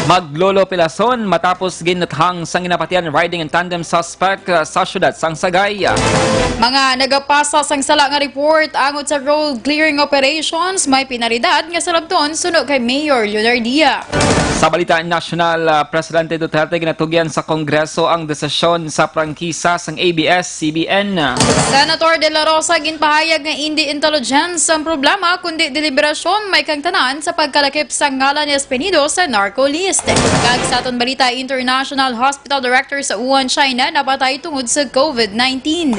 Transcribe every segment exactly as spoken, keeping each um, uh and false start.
Maglolo pilason matapos ginuthang sang ginapatian riding in tandem suspect, uh, sa siyudad sang Sagay. Mga nagapasa sang sala nga report angot sa road clearing operations may penalidad nga sarabton suno kay Mayor Leonardia. Sa balita nasyonal, uh, Presidente Duterte ginatugyan sa Kongreso ang desisyon sa prangkisa sang A B S C B N. Senator De La Rosa ginpahayag nga indi intelligence ang problema kundi deliberasyon may kangtanan sa pagkalakip sa ngalan ni Espinido sa narco list. Kag sa aton balita international, hospital director sa Wuhan, China, napatay tungod sa COVID nineteen.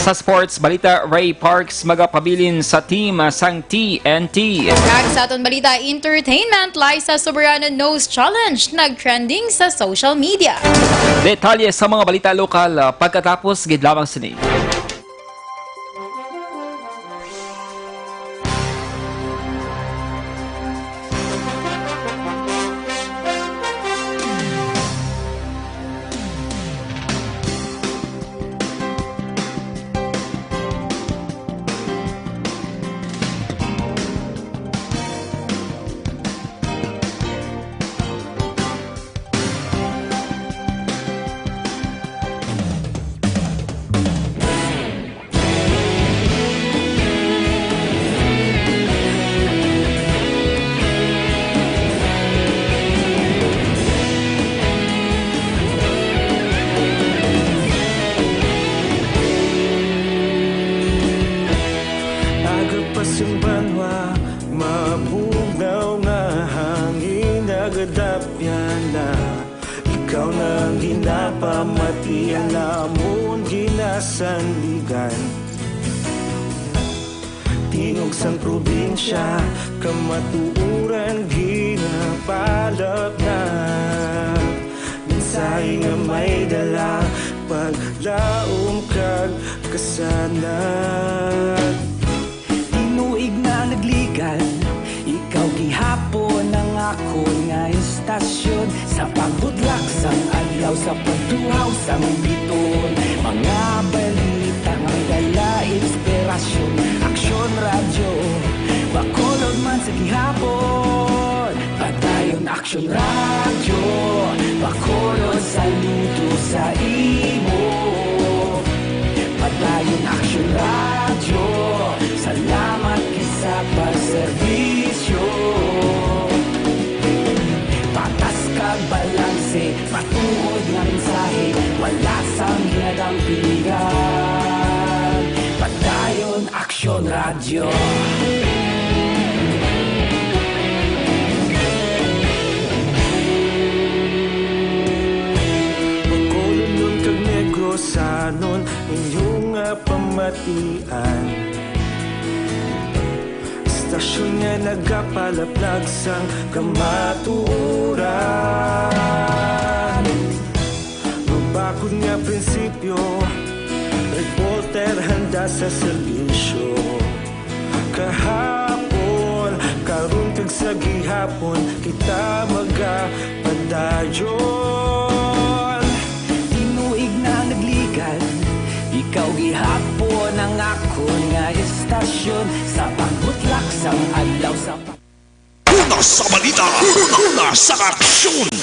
Sa sports balita, Ray Parks magapabilin sa team sang T N T. Kag sa aton balita entertainment, Liza Soberano Nose Challenge nag-trending sa social media. Detalye sa mga balita lokal, ah, pagkatapos gid lamang sini. Aga pa sang banwa, mabugnaw nga hangin nagadapyan na. Ikaw na ang ginapamati, ang amon ginasandigan. Tingog sang probinsya, kamatuoran ginapalapnap. Mensahe nga may dala, paglaom kag kasanag. Tinuig na nagligan, ikaw gihapon ang akon nga istasyon. Sa pagbutlak sang adlaw, sa pagtuhaw sang biton, mga balita nga may dala inspirasyon. Aksyon Radyo Bacolod man sa gihapon. Padayon Aksyon Radyo Bacolod, saludo sa imo. Padayon Aksyon Radyo, salamat gid sa pagserbisyo. Patas kag balanse, matuod nga mensahe, wala sang ginadampingan. Padayon Aksyon Radyo. Bacolodnon kag Negrosanon, inyo nga pamatian. Istasyon nga nagapalaplag sang kamatuoran. Mabakod nga prinsipyo, reporter handa sa serbisyo. Kahapon, karon kag sa gihapon, kita magapadayon. Tinuig na nagligan, ikaw gihapon ang akon nga istasyon. Sa pagbutlak sang adlaw, sa pag- Una sa balita, una sa aksyon.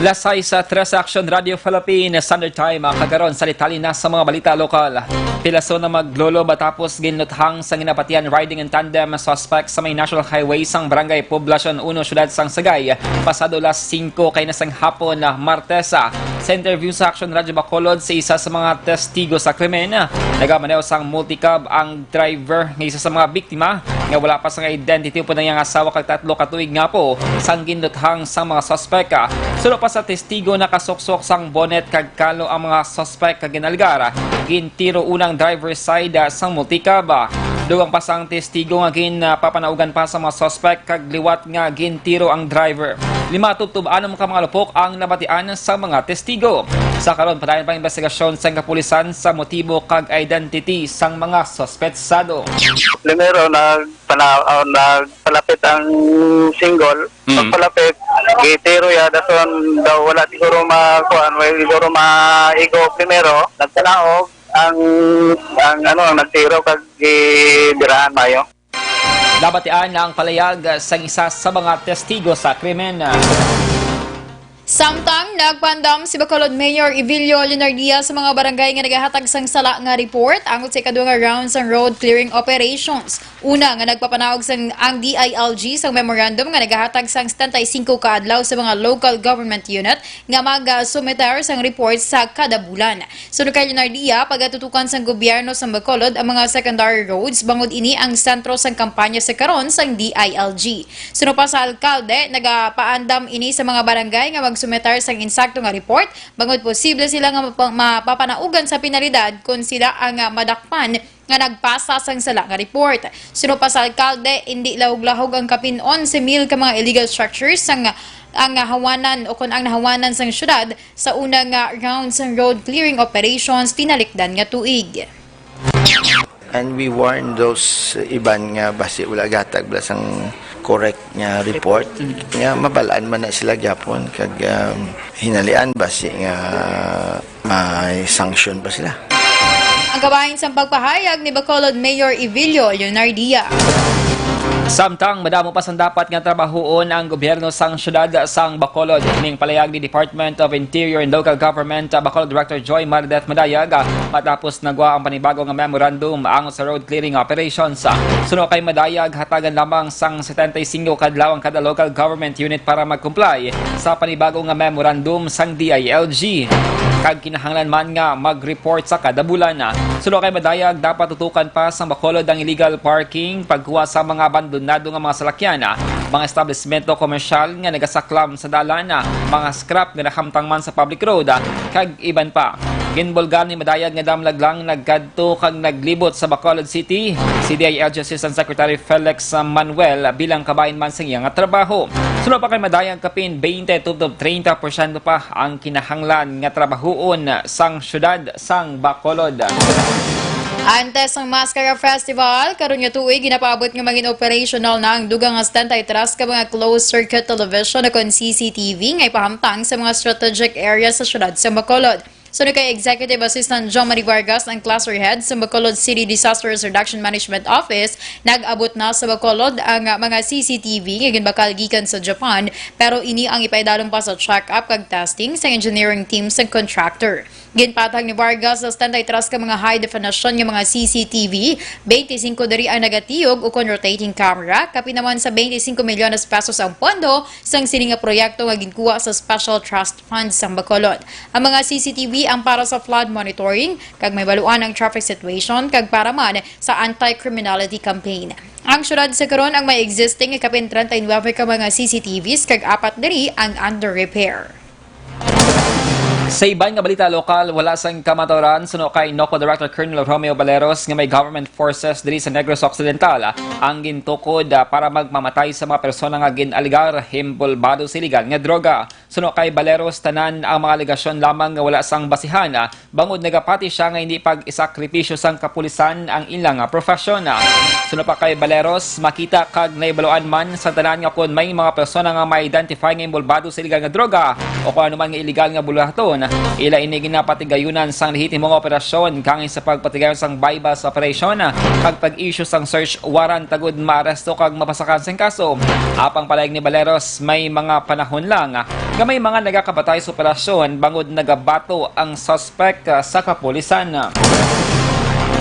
Las sais tres, Action Radio Philippines, Standard Time. Ang kagaron sa detalye na sa mga balita lokal. Pilason na maglolo matapos ginuthang sa ginapatian riding in tandem suspect sa may National Highway sang Barangay Poblacion uno, Siyudad sang Sagay, pasado las singko kay na sang hapon, ah, Martes. Ah, sa interview sa Action Radio Bacolod sa isa sa mga testigo sa krimen, ah, nagamaneho sang multicab ang driver nga isa sa mga biktima nga wala pa sang identity upod ang iyang asawa kag tatlo ka tuig nga apo sang ginuthang sang mga suspek. Ah, suno pa sa testigo, nakasuksok sang bonnet kag kalo ang mga suspek kag ginalgar. Gintiro unang driver side, ah, sang multicab. Dugang pa sang testigo nga ginpapanaugan pa sa mga suspek kag liwat nga gintiro ang driver. Lima tubtob anom ka mga lupok ang nabatian sa mga testigo. Sa karon, padayon pa ang investigasyon sa kapulisan sa motibo kag identity sang mga suspetsado. Primero, nagpana-, ah, nagpalapit ang single. Mm. Pagpalapit, gitiro ya, dason daw wala siguro ma-, kuan, wala siguro maigo primero. Nagpanaog ang, ang, ano, ang nagtiro kag gibirahan mayo. Nabatian na ang palayag sang isa sa mga testigo sa krimen. Samtang nagpaandam si Bacolod Mayor Evilio Leonardia sa mga barangay nga nagahatag sang sala nga report angot sa ikadua nga round sang road clearing operations. Una nga nagpapanaog sang ang D I L G sang memorandum nga nagahatag sang setenta y cinco ka adlaw sa mga local government unit nga mag-sumiter sang report sa kada bulan. Suno kay Leonardia, pagatutukan sang gobyerno sang Bacolod ang mga secondary roads bangod ini ang sentro sang kampanya sa karon sang D I L G. Suno pa sa alkalde, nagapaandam ini sa mga barangay nga magsumetar sang insakto nga report bangod posible sila nga mapa-, mapapanaugan sa penalidad kon sila ang, ah, madakpan nga nagpasa sang sala nga report. Suno pa sa alkalde, indi lahog-lahog ang kapin onse mil ka mga illegal structures sang ang hawanan o kon ang nahawanan sang syudad sa una nga round sang road clearing operations tinalikdan nga tuig. And we warn those iban nga basi wala gatag bala sang correct nga report, nga mabalaan man na sila gyapon kag, um, hinalian basi nga may sanction pa sila. Ang kabahin sang pagpahayag ni Bacolod Mayor Evilio Leonardia. Samtang madamo pa sang dapat nga trabahoon ang gobyerno sang siyudad sang Bacolod, ning palayag ni Department of Interior and Local Government, ah, Bacolod Director Joy Marideth Madayag, ah, matapos nagwa ang panibago nga memorandum ang sa road clearing operations. Suno kay Madayag, hatagan lamang sang setenta y cinco ka adlaw ang kada local government unit para mag-comply sa panibago nga memorandum sang D I L G, kag kinahanglan man nga mag-report sa kada bulan. Suno kay Madayag, dapat tutukan pa sang Bacolod ang illegal parking, pagkuha sa mga abandonado nga mga salakyan, mga establishmento komersyal nga nagasaklam sa dalan, mga scrap nga nahamtang man sa public road, kag iban pa. Ginbulgar ni Madayag nga damlag lang nagkadto kag naglibot sa Bacolod City si D I L G Assistant Secretary Felix Manuel bilang kabahin man sa iya nga trabaho. Suno pa kay Madayag, kapin twenty to treinta porsyento pa ang kinahanglan nga trabahoon sang siyudad sang Bacolod. Antes sang Maskara Festival, karon nga tuig, ginapaabot nga magin operational na ang dugang nga setenta y tres ka mga closed circuit television o kon C C T V nga ipahamtang sa mga strategic area sa siyudad sa Bacolod. Suno kay Executive Assistant John Marie Vargas, ang cluster head sa Bacolod City Disaster Risk Reduction Management Office, nag-abot na sa Bacolod ang, ah, mga C C T V nga ginbakal gikan sa Japan, pero ini ang ipaidalom pa sa check-up kag testing sa engineering team sa contractor. Ginpatag ni Vargas sa setenta y tres ka mga high definition nga mga C C T V, twenty-five diri ang nagatiyog ukon rotating camera, kapin naman sa twenty-five milyones pesos ang pondo sang sini nga proyekto nga ginkuha sa Special Trust Fund sang Bacolod. Ang mga C C T V ang para sa flood monitoring, kag mahibaluan ang traffic situation, kag para man sa anti-criminality campaign. Ang siyudad sa karon ang may existing nga kapin treinta y nueve ka mga C C T Vs, kag apat diri ang under repair. Sa iban nga balita lokal, wala sang kamataoran, suno kay NOCO Director Colonel Romeo Baleros, nga may government forces diri sa Negros Occidental ang gintukod, ah, para magmamatay sa mga persona nga gin-alegar inbolbado sa iligal nga droga. Suno kay Baleros, tanan ang mga alegasyon lamang nga wala sang basihan, ah, bangod nagapati sia nga hindi pag-isakripisyo sang kapulisan ang ila nga profesyon. Suno pa kay Baleros, makita kag nahibaluan man sa tanan nga kon may mga persona nga ma-identify nga inbolbado sa iligal nga droga o kon anuman nga iligal nga buluhaton, ila ini ginapatigayunan sang lehitimo nga operasyon, kangin sa pagpatigayon sang buy-bust operation kag pag-issue sang search warrant agud maaresto kag mapasakan sang kaso. Apang palayag ni Baleros, may mga panahon lang nga may mga nagakapatay sa operasyon bangod nagabato ang suspect, ah, sa kapulisan.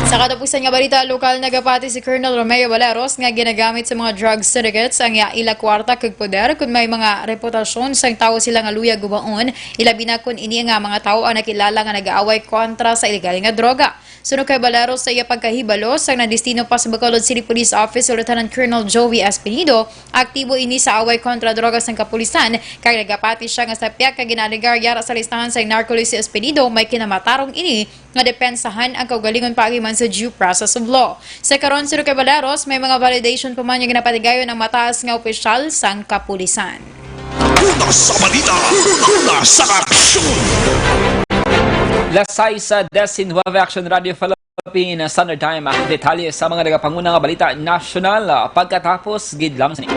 Sa katapusan nga balita lokal, nagapati si Colonel Romeo Baleros nga ginagamit sa mga drug syndicates ang iya, ila kwarta kag poder kon may mga reputasyon sang tawo sila nga luyag gubaon, ilabi na kon ini nga mga tawo ang nakilala nga nag-aaway kontra sa iligal nga droga. Suno kay Baleros, sa iya pagkahibalo sang nadestino pa sa Bacolod City Police Office si Lieutenant Colonel Joey Espinido, aktibo ini sa away kontra droga sang kapulisan, kag nagapati sia nga sa pihak nga ginaalegar yara sa listahan sang narco list si Espinido, may kinamatarong ini nga depensahan ang kaugalingon paagi man sa due process of law. Sa karon, suno kay Baleros, may mga validation pa man nga ginapatigayon ang mataas nga opisyal sang kapulisan. Una sa balita, una sa aksyon. Las sais diecinueve, Action Radio Philippines Standard Time. Detalye sa mga nagapanguna nga balita nasyonal, ah, pagkatapos gid lang sini.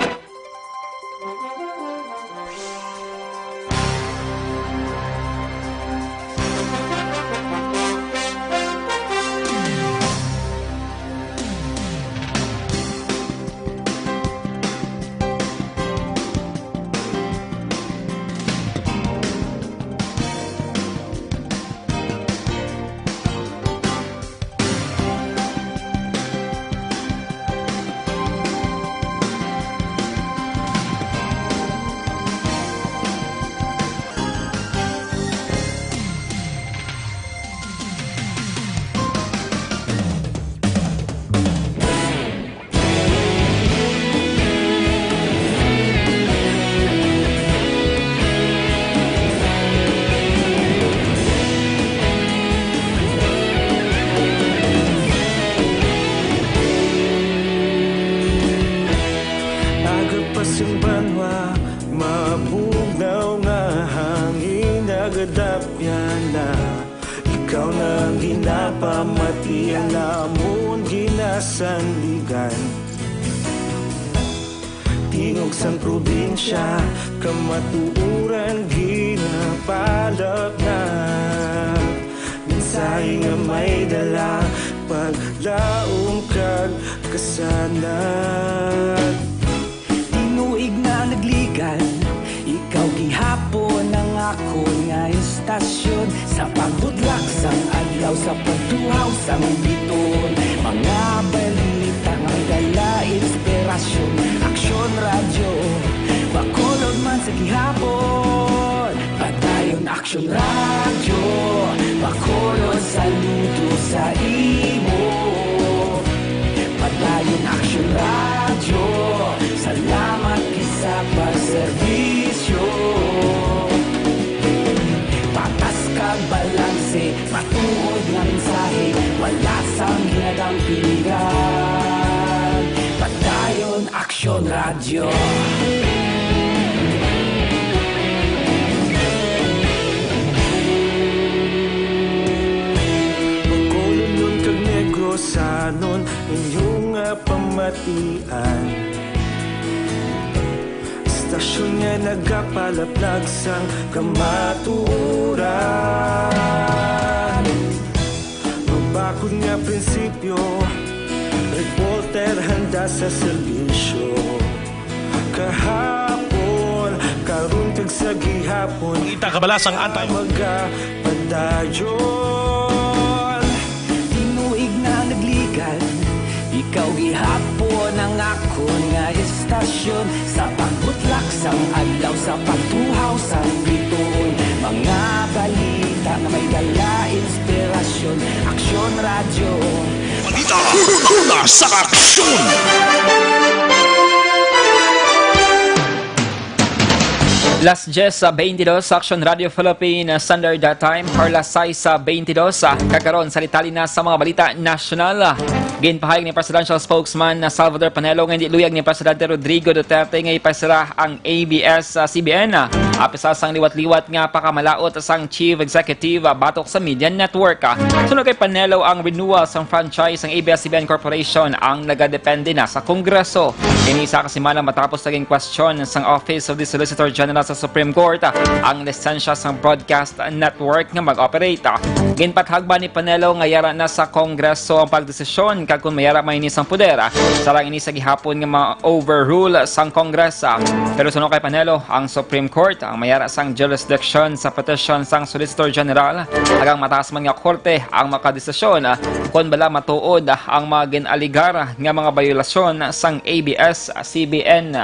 Pasang banwa, mabugnaw nga hangin nagadapyan na. Ikaw na ang ginapamati, ang amon ginasandigan. Tingog sang probinsya, kamatuoran ginapalapnat. Mensahe nga may dala, paglaom kag kasanag. Tinuig na nagligan, ikaw gihapon ang akon nga istasyon. Sa pagbudlak sang adlaw, sa pagtuhaw sang bituon, mga balita nga may dala inspirasyon. Aksyon Radyo, Bacolod man sa gihapon. Padayon Aksyon Radyo, Bacolod, saludo sa imo. Padayon Aksyon Radyo, salamat gid sa pagserbisyo. Patas kag balanse, matuod nga mensahe, wala sang ginadampigan. Padayon Aksyon Radyo. Bacolodnon kag Negrosanon, inyo nga pamatian. Istasyon nga nagapalaplag sang kamatuoran. Mabakod nga prinsipyo, reporter handa sa serbisyo. Kahapon, karon kag sa gihapon. Kita kabalasang antayo. Magapadayon. Tinuig na nagligan, ikaw gihapon ang akon nga istasyon. Sa pagbutlak sang adlaw, sa pagtuhaw sang bituon, mga balita nga may dala inspirasyon. Aksyon Radyo. Balita, una sa aksyon. Las diez sa veintidós sa Aksyon Radio Philippine Standard Time, or las sais sa veintidós, ah, kag karon sa detalye na sa mga balita nasyonal. Ginpahayag ni Presidential Spokesman na Salvador Panelo nga hindi luyag ni Presidente Rodrigo Duterte nga ipasira ang A B S-C B N, ah, apisal sang liwat-liwat nga pakamalaot sang Chief Executive, ah, batok sa media network. Suno kay Panelo, ang renewal sang franchise sang A B S-C B N Corporation ang nagadepende na sa Kongreso. Ini isa ka semana matapos naging kwestiyon sang Office of the Solicitor General sa Supreme Court ang lisensya sang broadcast network nga mag-operate. Ginpatahag ni Panelo nga yara na sa Kongreso ang pagdesisyon kag kon mayara man ini sang poder, sarang ini sa gihapon nga ma-overrule sang Kongreso. Pero suno kay Panelo, ang Supreme Court ang mayara sang jurisdiction sa petition sang Solicitor General, agang mataas man nga korte ang makadesisyon kon bala matuod ang mga gin-alegar nga mga bayolasyon sang A B S-C B N.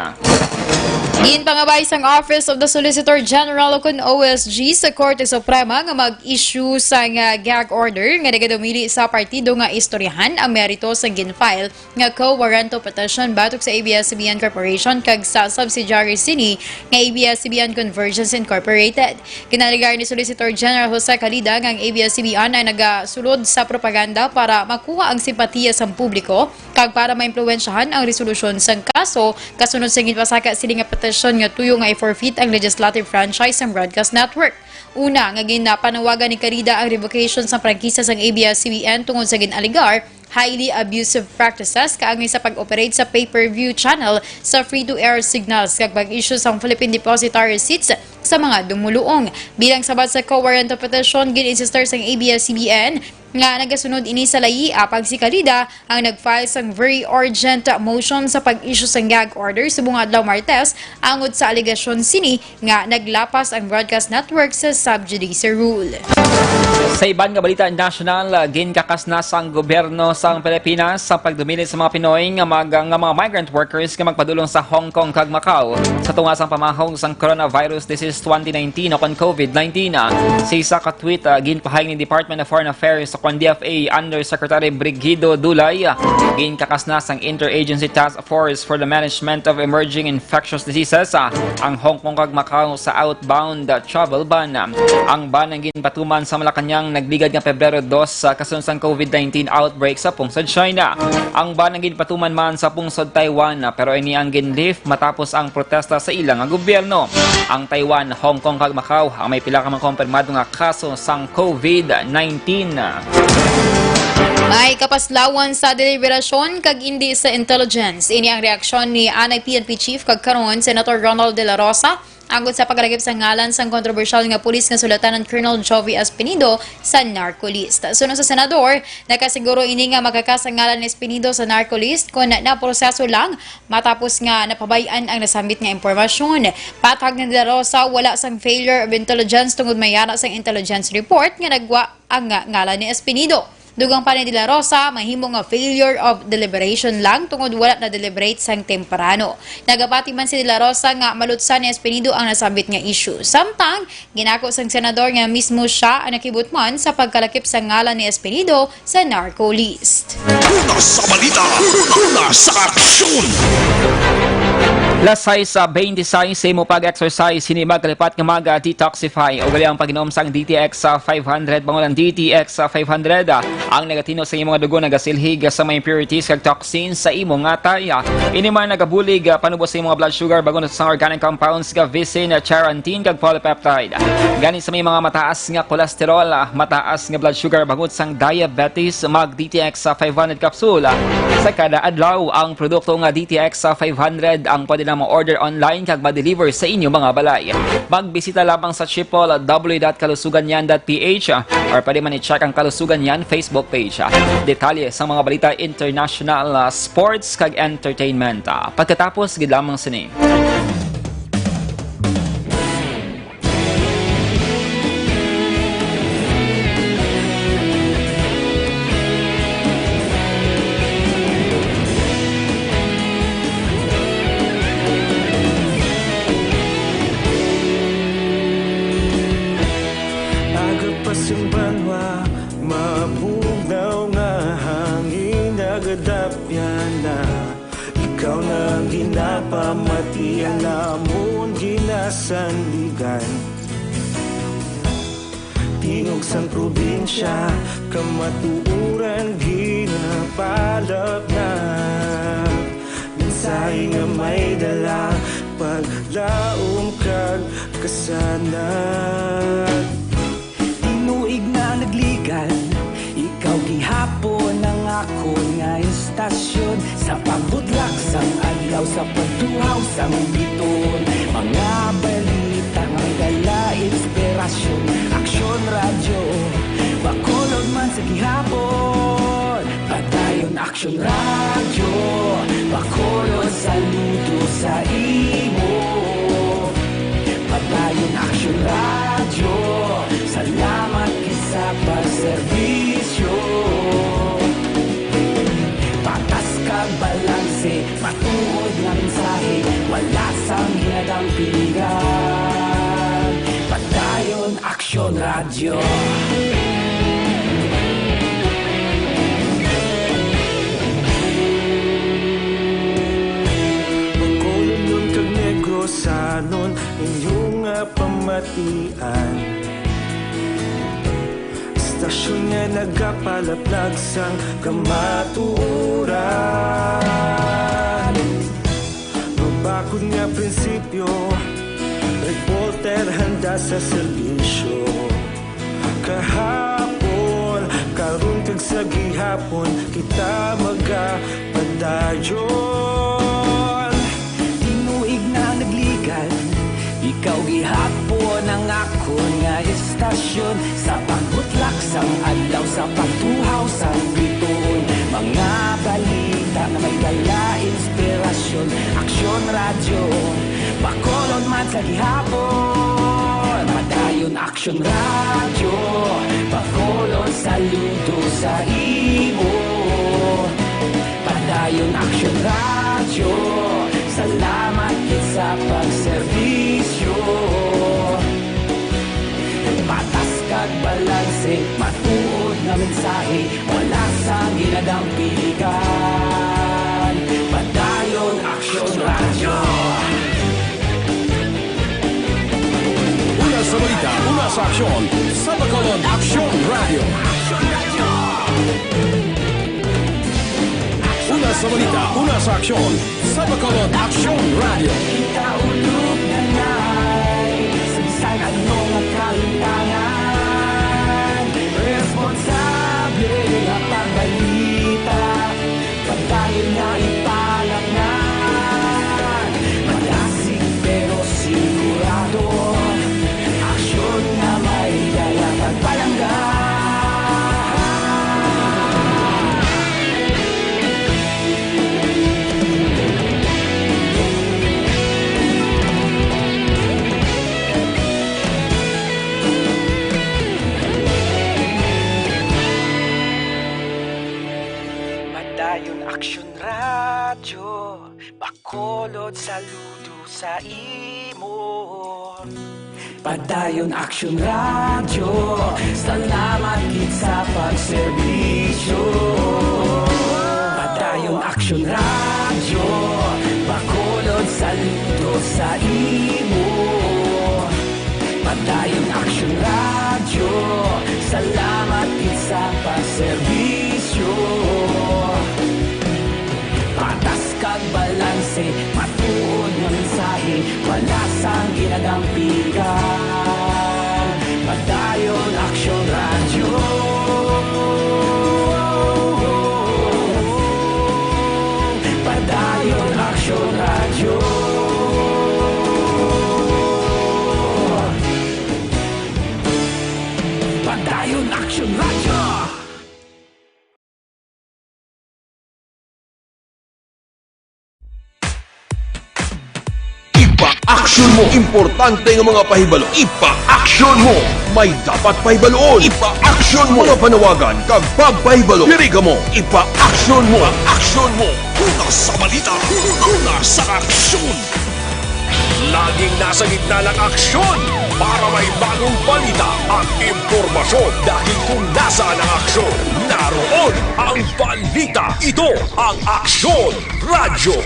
Ginpangabay sang Office of the Solicitor General, o kon O S G, sa Korte Suprema nga mag-issue sang, ah, gag order nga nagadumili sa partido nga istoryahan ang merito sang gin-file nga quo warranto petition batok sa A B S-C B N Corporation kag sa subsidiary sini nga A B S-C B N Convergence Incorporated. Ginalegar ni Solicitor General Jose Calida nga ang A B S-C B N ay nagasulod sa propaganda para makuha ang simpatiya sang publiko kag para maimpluwensyahan ang resolusyon sang kaso, kasunod sa ginpasaka sini nga petisyon nga tuyo nga i-forfeit ang legislative franchise sang broadcast network. Una nga ginapanawagan ni Calida ang revocation sang prangkisa sang A B S-C B N tungod sa gin-alegar highly abusive practices kaangay sa pag-operate sa pay-per-view channel sa free-to-air signals kag pag-issue sang Philippine Depositary Receipts sa mga dumuluong. Bilang sabat sa quo warranto petition, gin-insistir sang A B S-C B N nga nagasunod ini sa layi, apang si Calida ang nag-file sang very urgent motion sa pag-issue sang gag order subong adlaw Martes angod sa alegasyon sini nga naglapas ang broadcast network sa sub judice rule. Sa iban nga balita nasyonal, ginkakasnas ang gobyerno sang Pilipinas sa pagdumili sa mga Pinoy nga mag-, nga mga migrant workers nga magpadulong sa Hong Kong kag Macau sa tunga sang pamahog sang coronavirus disease twenty nineteen o kon COVID nineteen. Sa isa ka tweet, ah, ginpahayag ni Department of Foreign Affairs o kon D F A Undersecretary Brigido Dulay, ah, ginkakasnas ang Interagency Task Force for the Management of Emerging Infectious Diseases, ah, ang Hong Kong kag Macau sa outbound, ah, travel ban. Ang ban ang ginpatuman sa Malacañang ang nagligad nga Pebrero dos sa kasunod sang COVID nineteen outbreak sa pungsod China. Ang ban ang ginpatuman man sa pungsod Taiwan, pero ini ang ginlift matapos ang protesta sa ila nga gobyerno. Ang Taiwan, Hong Kong kag Macau ang may pila ka mga kumpirmado nga kaso sang COVID nineteen. May kapaslawan sa deliberasyon kag indi sa intelligence. Ini ang reaksyon ni anay P N P Chief kag karon Senator Ronald De La Rosa angkon sa pagkalakip sa ngalan sang kontrobersyal nga pulis nga sulatanan Colonel Jovie Espinido sa narco list. Suno sa senador, nakasiguro ini nga makakasa ngalan ni Espinido sa narco list kon naproseso lang matapos nga napabay-an ang nasambit nga impormasyon. Patag ni De La Rosa, wala sang failure of intelligence tungod may ara sang intelligence report nga nagwa ang nga ngalan ni Espinido. Dugang pa ni De La Rosa, mahimo nga failure of deliberation lang tungod wala na-deliberate sang temprano. Nagapati man si De La Rosa nga malutsan ni Espinido ang nasambit nga issue. Samtang, ginako sang senador nga mismo sia ang nakibutman sa pagkalakip sa ngalan ni Espinido sa narco list. Una sa balita, una sa aksyon. Las sais beintisais sa imo pag-exercise, hindi magkalipat nga mag-detoxify. Ugali ang pag-inom sang D T X five hundred, bangod ang D T X five hundred, ah, ang nagatino sa imo nga dugo nagasilhig sa mga impurities kag toxins sa imo nga atay. Ini man nagabulig, ah, panubo sa imo nga blood sugar, bangod sa organic compounds nga visin, ah, charantin kag polypeptide. Gani sa may mga mataas nga cholesterol, ah, mataas nga blood sugar, bangod sang diabetes, mag D T X five hundred capsule, ah, sa kada adlaw. Ang produkto nga D T X five hundred ang pwede na ma-order online kag ma-deliver sa inyo mga balay. Magbisita lamang sa triple W dot kalusugan yan dot P H, ah, or pwede man i-check ang Kalusugan Yan Facebook page, ah. Detalye sa mga balita international, ah, sports kag entertainment, ah, pagkatapos gid lamang sini. Aga pa sing banwa, mabugnaw nga hangin nagadapyan na. Ikaw na ang ginapamati, ang amon ginasandigan. Tingog sang probinsya, kamatuoran ginapalapnag. Mensahe nga may dala, paglaom kag kasanag. Tinuig na nagligad, ikaw gihapon ang akon nga istasyon. Sa pagbutlak sang adlaw, sa pagtuhaw sang bituon, mga balita nga may dala inspirasyon. Aksyon Radyo, Bacolod man sa gihapon. Padayon Aksyon Radyo, Bacolod, saludo sa imo. Padayon Aksyon Radyo, salamat gid sa pagserbisyo. Patas kag balanse, matuod nga mensahe, wala sang ginadampingan. Padayon Aksyon Radyo. Bacolodnon kag Negrosanon, inyo nga pamatian. Istasyon nga nagapalaplag sang kamatuoran. Mabakod nga prinsipyo, reporter handa sa serbisyo. Kahapon, karon kag sa gihapon, kita magapadayon. Tinuig na nagligad, ikaw gihapon ang akon nga istasyon. Sa pagbutlak sang adlaw, sa pagtuhaw sang bituon, mga balita nga may dala inspirasyon. Aksyon Radyo, Bacolod man sa gihapon. Padayon Aksyon Radyo, Bacolod, saludo sa imo. Padayon Aksyon Radyo, salamat gid sa pagserbisyo. Patas kag balanse, matuod nga mensahe, wala sang ginadampigan. Padayon Aksyon Radyo. Una sa balita, Una sa aksyon, sa Bacolod Aksyon Radio. Una sa balita, una sa aksyon, sa Bacolod Aksyon Radio. Kita ulog na nai, sa bisan ano nga kalintangan, responsable nga pagbalita. Padayon nga ipalaknag, malasig pero sigurado, aksyon nga may dala kag palangga. Padayon Aksyon Radyo, Bacolod, saludo sa imo. Padayon Aksyon Radyo, salamat gid sa pagserbisyo. Padayon Aksyon Radyo, Bacolod, saludo sa imo. Padayon Aksyon Radyo, salamat gid sa pagserbisyo. Patas kag balanse, matuod nga mensahe, wala sang ginagampigan. Padayon Aksyon Radyo. Padayon Aksyon Radyo. Padayon Aksyon Radyo. Ipa-aksyon mo. Importante nga mga pahibalo. Ipa-aksyon mo. May dapat pahibaluon. Ipa-aksyon mo. Mga panawagan kag pagpahibalo. Diri kamo. Ipa-aksyon mo. Ipa-aksyon mo. Una sa balita. Una sa aksyon. Laging nasa gitna ng aksyon para may bagong balita at impormasyon. Dahil kung nasaan ang aksyon, naroon ang balita. Ito ang Aksyon Radyo.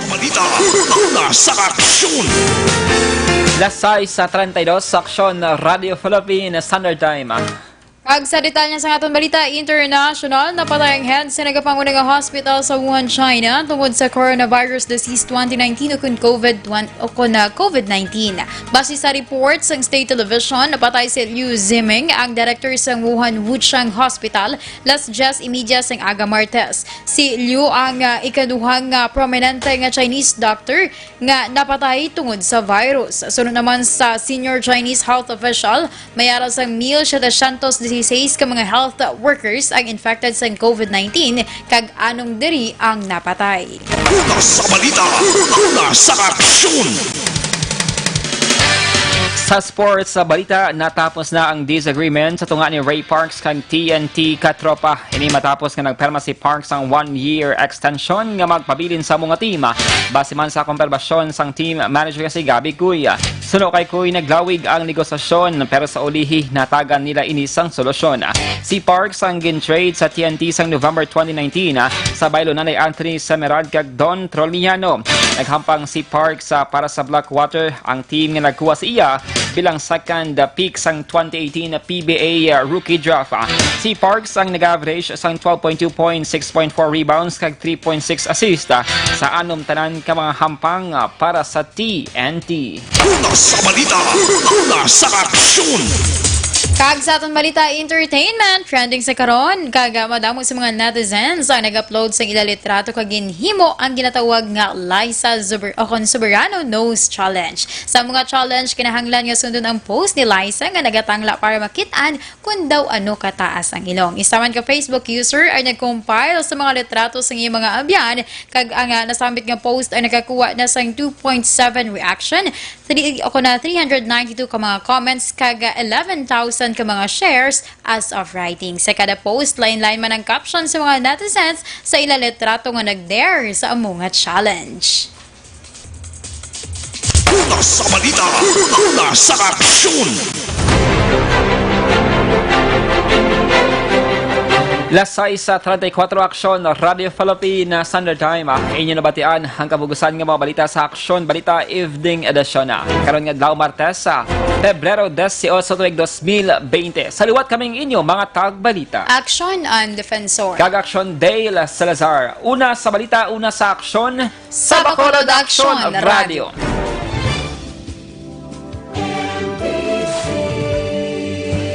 Balita, una sa aksyon. Las sais sa treinta y dos, sa Aksyon Radio Philippines Standard Time. Kag sa detalye sa aton balita international, napatay ang head sa nagapanguna nga hospital sa Wuhan, China, tungod sa coronavirus disease twenty nineteen o kon COVID twenty, o kon, ah, COVID nineteen. Base sa report sang state television, napatay si Liu Zhiming, ang director sang Wuhan Wuchang Hospital, las dyes y media sang aga Martes. Si Liu ang, ah, ikaduha nga prominente nga Chinese doctor nga napatay tungod sa virus. Sunod naman sa senior Chinese health official, may ara sang mil setecientos dieciséis ka mga health workers ang infected sang COVID nineteen, kag anom diri ang napatay. Una sa balita, una sa aksyon. Sa sports, sa balita, natapos na ang disagreement sa tunga ni Ray Parks kag T N T Katropa. Ini matapos nga nagpirma si Parks ang one-year extension nga magpabilin sa amo nga team. Base man sa kumpirmasyon sang team manager nga si Gabby Cuy. Suno kay Cuy, naglawig ang negosasyon, pero sa ulihi, natagan nila ini sang solusyon. Si Parks ang gin-trade sa T N T sang November twenty nineteen, sa baylo nanay Anthony Semerad kag Don Troliano. Naghampang si Parks, ah, para sa Blackwater, ang team nga nagkuha sa iya bilang second, ah, pick sang twenty eighteen P B A, ah, Rookie Draft. Si Parks ang nag-average sang twelve point two points, six point four rebounds, kag three point six assist, ah, sa anom tanan ka mga hampang, ah, para sa T N T. Una sa balita, una sa aksyon. Kag sa aton balita, entertainment, trending sa karon, kag, ah, madamo sa mga netizens ang nag-upload sa ila litrato kag ginhimo ang ginatawag nga Liza Sober-, o kon Soberano Nose Challenge. Sa mga challenge, kinahanglan nga sundon ang pose ni Liza nga nagatangla para makit-an kung daw ano kataas ang ilong. Isa man ka Facebook user ay nag-compile sa mga litrato sa iyang mga abyan, kag ang, ah, nasambit nga post ay nakakuha na sang two point seven reaction, three, o kon three hundred ninety-two ka mga comments, kag, ah, eleven thousand ka mga shares as of writing. Sa kada post, lain-lain man ang caption sa mga netizens sa ila litrato nga nag-dare sa amo nga challenge. Una sa balita, una sa aksyon. Las sais treinta y cuatro, Aksyon, Radio Philippine Standard Time. Inyo nabatian ang kabugusan nga mga balita sa Aksyon Balita Evening Edition. Karon nga adlaw, Martes, sa Pebrero dieciocho, tuig dos mil veinte. Sa liwat kaming inyo, mga tagbalita. Aksyon ang Defensor. Kag Aksyon Dale Salazar. Una sa balita, una sa aksyon, sa Bacolod Aksyon Radio.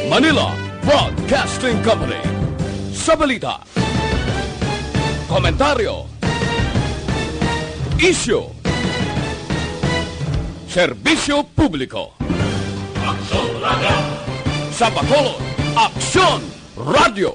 Manila Broadcasting Company. Sa balita, komentaryo, isyu, serbisyo publiko. Sa Bacolod, Aksyon Radio.